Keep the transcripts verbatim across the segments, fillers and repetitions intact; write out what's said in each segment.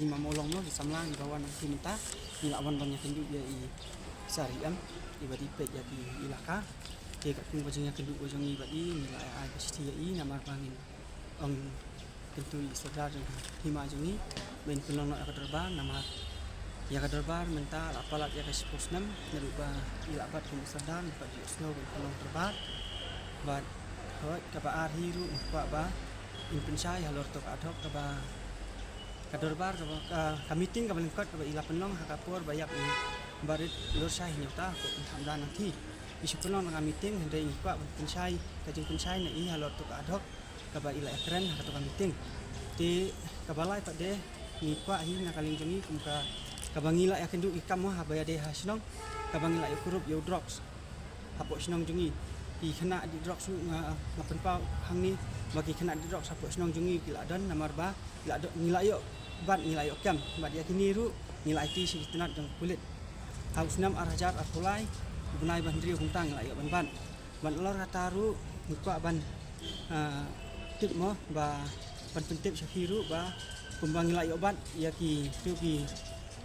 Ngi ma Mawlong mo, ki samla ngi ba wan nangta mynta, ngi la wan ban ïakynduh ïa i Sar i em, i ba dei peit ïa ki ilaka. Te katkum ka jingïakynduh ka jong ngi bad i, ngi la ai ka shithi ïa i namar ba ngin ong kyntu ïa i Sordar jong ka hima jong ngi ba in pynlong noh ïa ka dorbar, namar ïa ka dorbar mynta la palat ïa ka shiphew snem naduh ba i la bat kum u Sordar, naduh ba i la sngew ban pynlong dorbar. Bad hooid, kaba ar hi ruh ngi kwah ba in pynshai halor to ka ad hoc kaba ka dorbar kaba, ka, ka meeting kaba lyngkot kaba i la pynlong ha ka por ba ïap i Bah Rit Lorshai Hynñiewta, ko pyntham da nangta. I shu pynlong na ka meeting, hynrei ngi kwah ban pynshai, ka jingpynshai na i halor to ka ad hoc kaba i la ïakren ha kato ka meeting. Te kaba lai pat de ngi kwah hi na ka liang jong ngi kum ka, kaba ngi la ïakynduh i kam mo haba ïadei ha shnong, kaba ngi la ïakynduh ïa u drugs hapoh shnong jong ngi. Ki khynnah die drugs ruh nga, nga pynpaw hangne ba ki khynnah die drugs hapoh shnong jong ngi ki la don namar ba ki la don, ngi la ïoh bat, ngi la ïoh kem, bad ïa kine ruh ngi la aiti sha ki tnat jong pulit. Ha u snem ar hajar arphew lai, u bnai ba hynriew kumta ngi la ïoh ban bat. Ban halor kata ruh ngi kwah ban, ah, tip mo ba ban pyntip sha phi ruh ba kumba ngi la ïoh bat ïa ki, kito ki,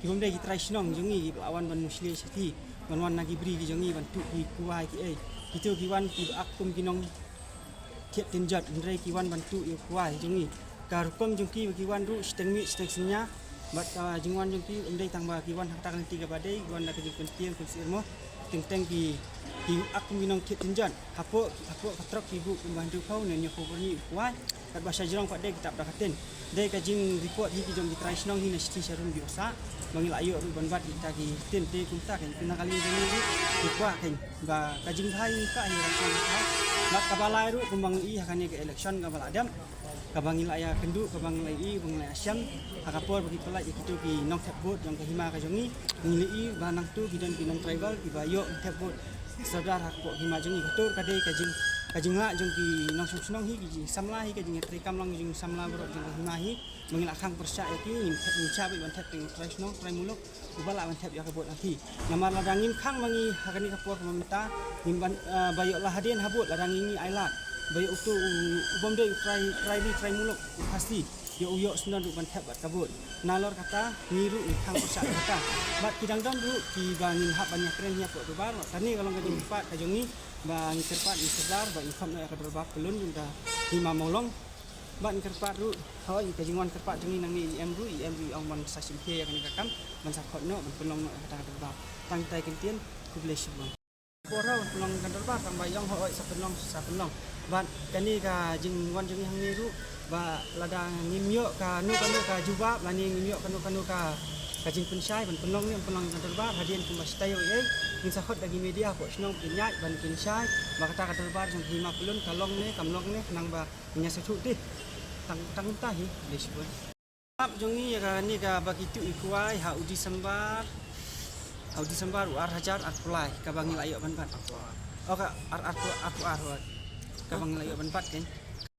ki bym dei ki trai shnong jong ngi kiba la wan ban mushlia sha phi, ban wan na ki bri ki jong ngi ban tuh ki kwai ki ei. Kito ki wan kiba ak kum ki nongthied tynjot, hynrei ki wan ban tuh ïa u kwai jong ngi. Ka rukom jong ki ba ki wan ruh shiteng miet shiteng synñia. Bad ka jingwan jong ki ym dei tang ba ki wan ha kata ka lynti kaba dei, ki wan da ka jingpyntieng pynsyier mo. Teng teng ki, ki ak kum ki nongthied tynjot. Hapoh, hapoh ka trok ki buh kumba hynriewphew ne hynñiewphew pyrni u kwai. Katba sha jrong pat de ki tap da ka tin. Dei ka jingreport hi ki jong ki trai shnong hi na shithi sharum ki u sah ba ngi la ïoh ruh ban bat ïa kita ki tin. Te kumta kein na ka liang jong ngi ruh ngi kwah kein ba ka jingbha ngi kwah hi ruh ka bha. Bad kaba lai ruh kumba ngi i ha kane ka election kaba la dep, kaba ngi la ïakynduh, kaba ngi la i, ba ngi la ïashem ha ka por ba ki pyllait ïa kito ki nongthep vote jong ka hima ka jong ngi. Ngi la i ba nangto ki don ki nong tribal kiba ïoh thep vote Sordar hapoh hima jong ngi. Kato ka dei ka jing, ka jinglah jong ki nongshong shnong hi, ki jingsamla hi, ka jingïatreikam lang jong samla baroh jong ka hima hi. Ba ngi la khang pyrshah ïa ki, ngin thep, ngin shah beit ban thep teng trai shnong, trai muluk uba lah ban thep ïa ka vote na ki. Namar lada ngim khang ma ngi ha kane ka por kaba mynta, ngim ban, ah, ba ïoh la hadien ha vote lada ngi ngi ai lad ba ïoh uto u, u bym dei u trai, trai ri, trai muluk, u Khasi, ïoh u ïoh sngewdon ruh ban thep bad ka vote. Nalor kata ngi ruh ngi khang pyrshah ïa kata. Bad ki dang don ruh kiba ngin hap ban ïakren ïa hapoh dorbar. Kane ka long ka jingkyrpad ka jong ngi ba ngi kyrpad ïa i Sordar ba in khot noh ïa ka dorbar pyllun jong ka hima Mawlong. Bad ngi kyrpad ruh, hooid, ka jingwan kyrpad jong ngi nangne i em ruh, i em ruh i ong ban sa shim khia ïa kane ka kam, ban sa khot noh, ban pynlong noh ïa kata ka dorbar. Tang kita ki kyntien, khublei shibun. Por ban pynlong ka dorbar tang ba i ong hooid sa pynlong, sa pynlong. Bad kane ka jingwan jong ngi hangne ruh ba lada ngim ïoh kano kano ka jubab lane ngim ïoh kano kano ka, ka jingpynshai ban pynlong ne ban pynlong ka dorbar hadien kumba shatai ïoh ei, ngin sa khot da ki media hapoh shnong pynïaid ban pynshai ba kata ka dorbar jong ka hima pyllun ka long ne kam long ne, khnang ba ngi ïa sngewthuh te. Tang, tang ta hi, khublei shibun. Ap jong ngi ïa kane kaba ki tuh i kwai ha u December, ha u December u ar hajar arphew lai kaba ngi la ïoh ban bat. O ka ar, arphew, arphew ar, kaba ngi la ïoh ban bat kein.